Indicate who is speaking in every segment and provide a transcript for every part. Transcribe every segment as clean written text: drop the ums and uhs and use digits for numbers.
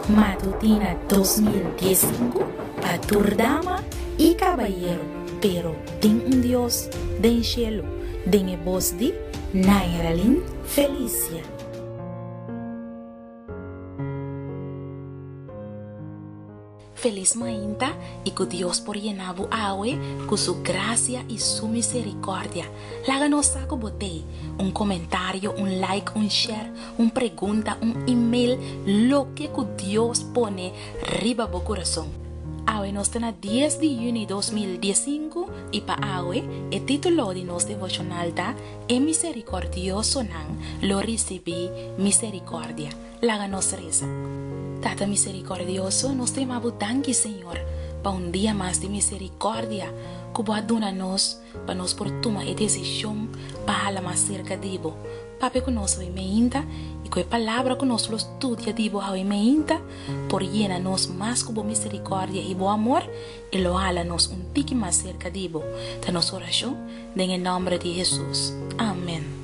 Speaker 1: Matutina 2015 pa tur dama y cabayero, pero tin un Dios den cielo, den e bos di Nairalyn Felicia. Felis mainta y cu Dios por yena bo awe cu su gracia y su misericordia. Laga nos sa cu bo tey. Un comentario, un like, un share, un pregunta, un email, loke cu Dios pone riba bo curason. Awe nos ta na dies di juni 2015 y pa awe e titulo di nos devocional ta E misericordiosonan lo ricibi misericordia. Laga nos resa. Tata misericordioso, nos ta yama bo danki, Señor, pa un dia mas di misericordia cu bo a duna nos pa nos por tuma e decision pa hala mas cerca di bo. Papia cu nos awe meinta y cu e palabra cu nos lo studia di bo awe meinta por yena nos mas cu bo misericordia y bo amor y lo hala nos un tiki mas cerca di bo. Ta nos oracion den e nomber di Jesus. Amen.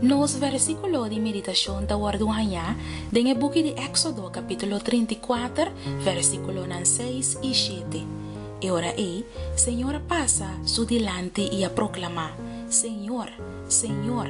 Speaker 1: Nos versiculo di meditacion ta wordu hañá den e buki di Éxodo capítulo 34 versiculonan 6 y 7. E ora ei, Señor a pasa su dilanti i a proclamá, Señor, Señor,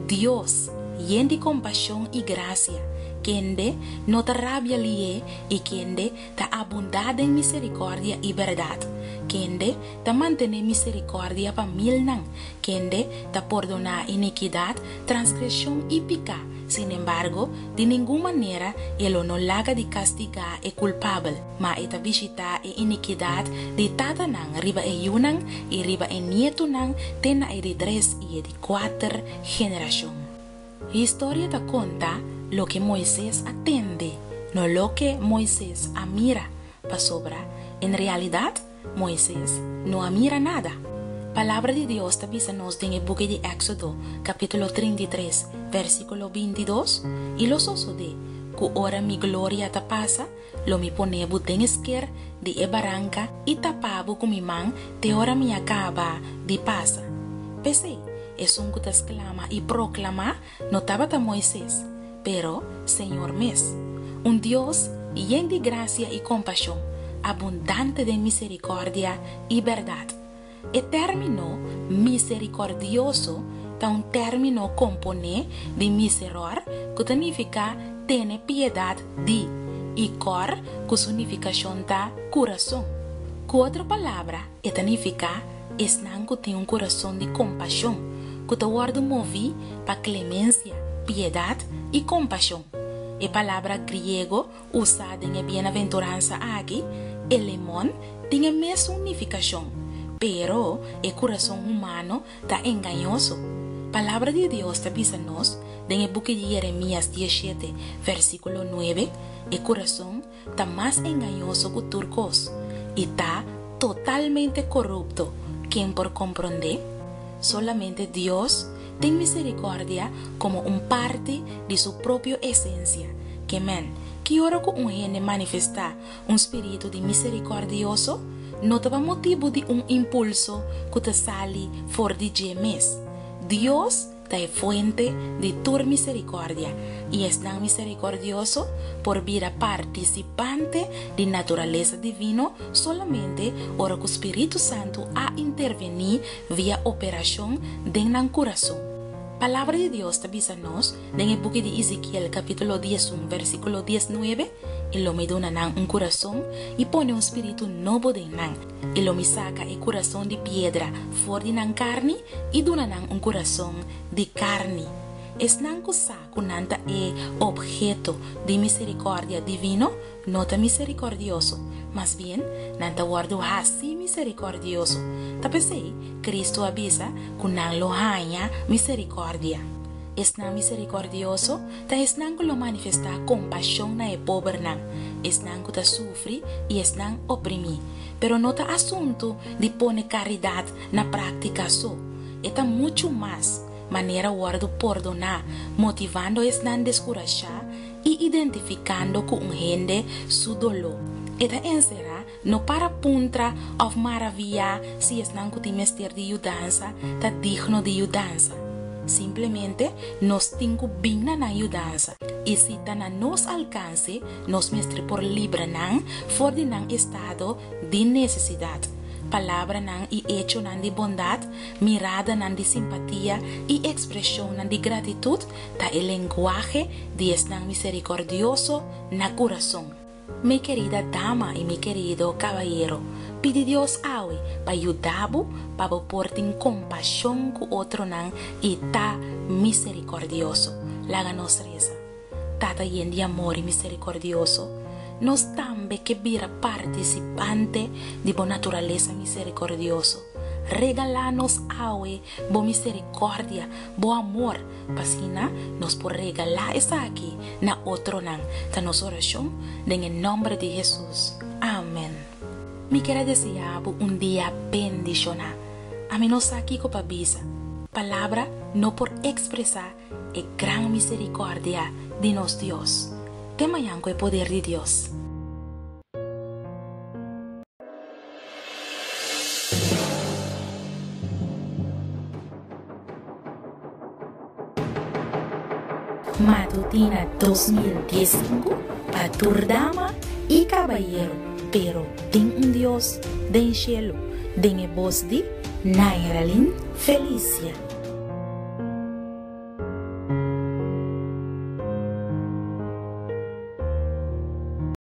Speaker 1: Dios, yen di compasion i gracia, kende no ta rabia lié i kende ta abundá den misericordia i berdad, kende ta mantené misericordia pa milnan, kende ta pordoná inikidat, transgreshon i piká, sinembargo, di ningun manera e lo no laga di kastigá e kulpabel, ma e ta bishitá e inikidat di tatanan riba e yunan i riba e nietunan te na e di tres i e di kuater generashon. Historia ta konta loke Moises a tende, no loke Moises a mira, pasobra, en realidat, Moises no a mira nada. Palabra di Dios ta bisa nos den e buki di Éxodo, capítulo 33, versículo 22, I lo sosodé, ku ora mi gloria ta pasa, lo mi pone bo den e sker di e baranka i tapa bo ku mi man te ora mi a kaba di pasa. P'esei, esun ku ta sklama i proklamá no tabata Moises, pero Señor mes, un Dios yen di grasia i kompashon, abundante den miserikòrdia i bèrdat. E término miserikòrdioso ta un término komponé di miseror ku ta nifiká tene piedat di i kòr ku su nifikashon ta kurason. Ku otro palabra, e ta nifiká esnan ku tin un kurason di kompashon, ku ta wòrdu moví pa klemensia, piedat i kompashon. E palabra griego usá den e bienaventuransa aki, elemon, tin e mesun nifikashon. Pero e kurason humano ta engañoso. Palabra di Dios ta bisa nos den e buki di Jeremias 17, versíkulo 9, E kurason ta mas engañoso ku tur kos i ta totalmente korupto, ken por komprondé? Solamente Dios tin miserikòrdia komo un parti di su propio esensia. Ke men, ki ora ku un hende manifestá un spiritu di miserikòrdioso, no ta pa motibu di un impulso ku ta sali for di dje mes. Dios ta e fuente di tur miserikòrdia, i esnan miserikòrdioso por bira partisipante di naturalesa divino solamente ora ku Spiritu Santu a intervení via operashon den nan kurason. Palabra di Dios ta bisa nos den e buki di Ezekiel kapítulo 11 versíkulo 19, I lo mi duna nan un kurason i pone un spiritu nobo den nan, i lo mi saka e kurason di piedra for di nan karni i duna nan un kurason di karni. Esnan ku sa ku nan ta e opheto di miserikòrdia divino no ta miserikòrdioso, mas bien nan ta wòrdu hasi miserikòrdioso. Ta p'esei Kristu a bisa ku nan lo haña miserikòrdia. Esnan miserikòrdioso ta esnan ku lo manifestá kompashon na e pobernan, esnan ku ta sufri i esnan oprimí. Pero no ta asuntu di pone karidat na práktika so, e ta muchu mas, manera wòrdu pordoná, motivando esnan deskurashá i identifikando ku un hende su doló. E ta enserá no para puntra òf maraviyá si esnan ku tin mester di yudansa ta digno di yudansa. Simplemente nos tin ku bin na nan yudansa, i si ta na nos alkanse, nos mester por libra nan for di nan estado di nesesidat. Palabranan i echonan di bondat, miradanan di simpatia i ekspreshonnan di gratitut ta e lenguahe di esnan miserikòrdioso na kurason. Mi kerida dama i mi kerido kabayero, pidi Dios awe pa yuda bo pa bo por tin kompashon ku otronan i ta miserikòrdioso. Laga nos resa. Tata yen di amor i miserikòrdioso, nos tambe ke bira partisipante di bo naturalesa miserikòrdioso. Regalá nos awe bo miserikòrdia, bo amor, pa asina nos por regalá esaki na otronan. Ta nos orashon den e nòmber di Hesus. Amèn. Mi kier a deseá bo un dia bendishoná. Ami no sa kiko pa bisa. Palabra no por ekspresá e gran misericordia di nos Dios. Te mañan cu e poder di Dios. Matutina 2015 pa tur dama y cabayero, pero tin un Dios den cielo, den e bos di Nairalyn Felicia.